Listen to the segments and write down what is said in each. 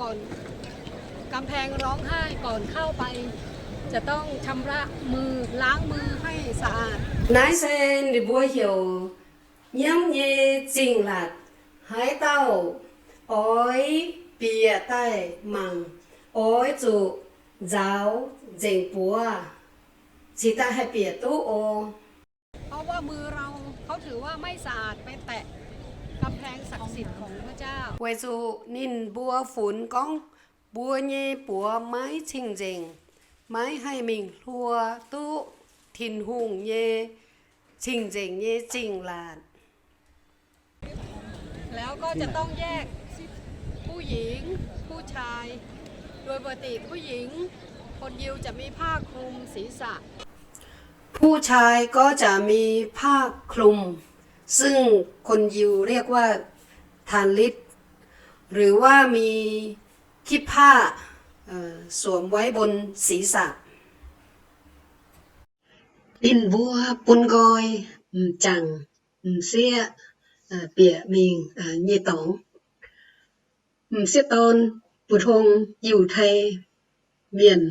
ก่อน กำแพงร้องไห้ ก่อนเข้าไป จะต้องชำระมือ ล้างมือให้สะอาด Naaiv se ninh mbuo heuc nyiemv nyei zingh laatc. Haaix dauh oix bieqc daaih mangc, oix zuqc nzaaux nzengc buoz, cingx daaih haih bieqc duqv oc. เพราะว่ามือเรา เขาถือว่าไม่สะอาด ไปแตะกำแพงศักดิ์สิทธิ์ของพระเจ้า Weic zuqc ninh mbuo funx gorngv mbuo nyei buoz maiv cing-nzengc, maiv haih mingh hluo duqv Tin-Hungh nyei cing-nzengc nyei zingh laatc. แล้วก็จะต้องแยกผู้หญิงผู้ชาย โดยปกติผู้หญิง คนยิวจะมีผ้าคลุมศีรษะ ผู้ชายก็จะมีผ้าคลุม ซึ่งคนยิวเรียกว่าทาลิต หรือว่ามีคิปพา เอ่อ สวมไว้บนศีรษะ Ninh mbuo bun nqoi, m'jangc, m'sieqv, bieqc mingh nyei dorngx. M'sieqv dorn, 普通 Yiutai Mienh,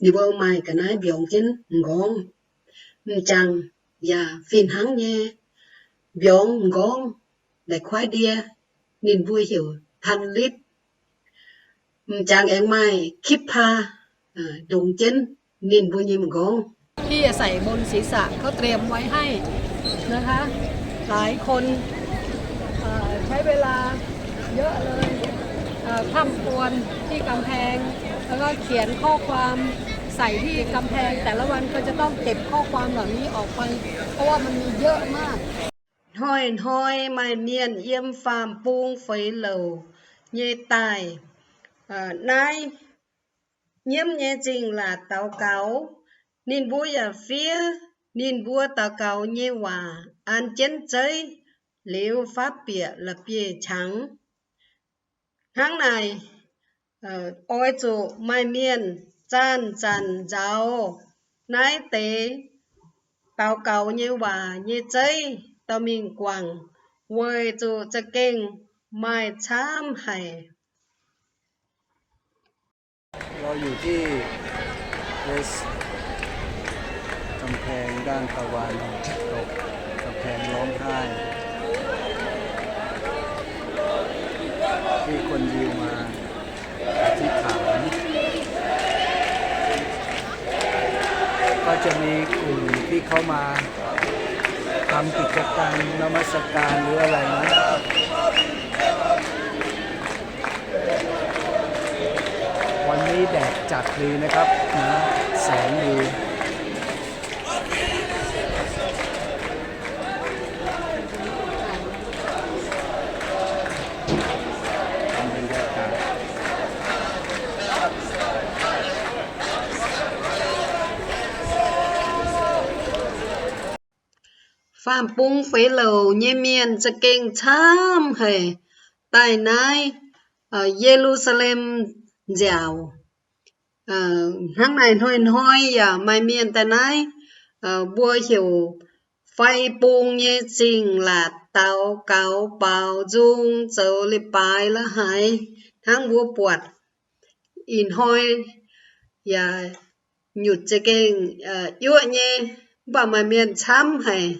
ninh mbuo maaih ga'naaiv mbiorngz jienv m'nqorngv. M'jangc yaac fih hnangv nyei, mbiorngz m'nqorngv, la'kuaaiv ndie, ninh mbuo heuc ทาลิต. M'jangc aengx maaih คิปพา ndongx jienv ninh mbuo nyei m'nqorngv. ที่จะใส่บนศีรษะ เขาเตรียมไว้ให้นะคะ หลายคน เอ่อ ใช้เวลาเยอะเลย เอ่อ คร่ำครวญที่กำแพง แล้วก็เขียนข้อความใส่ที่กำแพง แต่ละวันก็จะต้องเก็บข้อความเหล่านี้ออกไป เพราะว่ามันมีเยอะมาก Hnoi-hnoi maaih mienh yiem faam-bung feix louc nyei daaih naaiv nyiemv nyei zingh laatc daux gaux. Ninh mbuo yaac fiev ninh mbuo daux gaux nyei waac an jienv zeiv liuz faatv bieqc la'bieiv-qangx. Hnangv naaic, oix zuqc maaih mienh zanc-zanc nzaaux naaiv deix daux gaux nyei waac nyei zeiv dorh mingh guangc, weic zuqc za'gengh maaih camv haic. เราอยู่ที่ West กำแพงด้านตะวันตก กำแพงร้องไห้ ที่คนยิวมาอธิษฐาน ก็จะมีกลุ่มที่เขามาทำกิจกรรมนมัสการหรืออะไรนะ วันนี้แดดจัดดีนะครับ นะ แสงดี บรรยากาศ Faam-bung feix louc nyei mienh za'gengh camv haic daaih naaiv Ye^lu^saa^lem nziaauc. Hnangv naaic hnoi-hnoi yaac maaih mienh daaih naaiv, mbuo heuc fai bung nyei zingh laatc daux gaux baaux nzung zoux leiz-baaix la'haaix hnangv mbuo buatc. Ih hnoi yaac nyutc za'gengh yuoqv nyei, mv baac maaih mienh camv haic.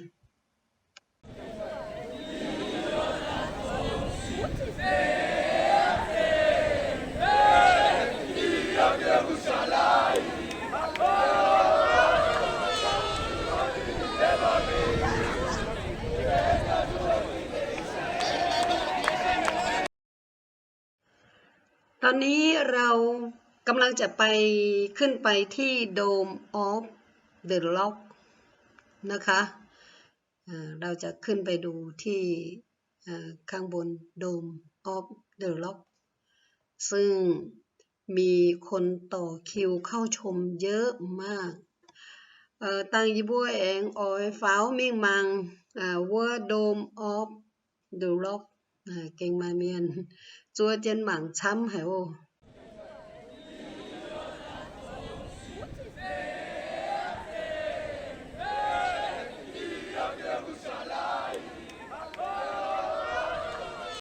ตอนนี้เรากำลังจะไป ขึ้นไปที่ Dome of the Rock นะคะ อ่า เราจะขึ้นไปดูที่ อ่า ข้างบน Dome of the Rock ซึ่งมีคนต่อคิวเข้าชมเยอะมาก เอ่อ dangh yie mbuo aengx oix faaux mingh mangc, อ่า wuov Dome of the Rock, อ่า gengh maaih mienh zuov jienv mangc camv haic oc.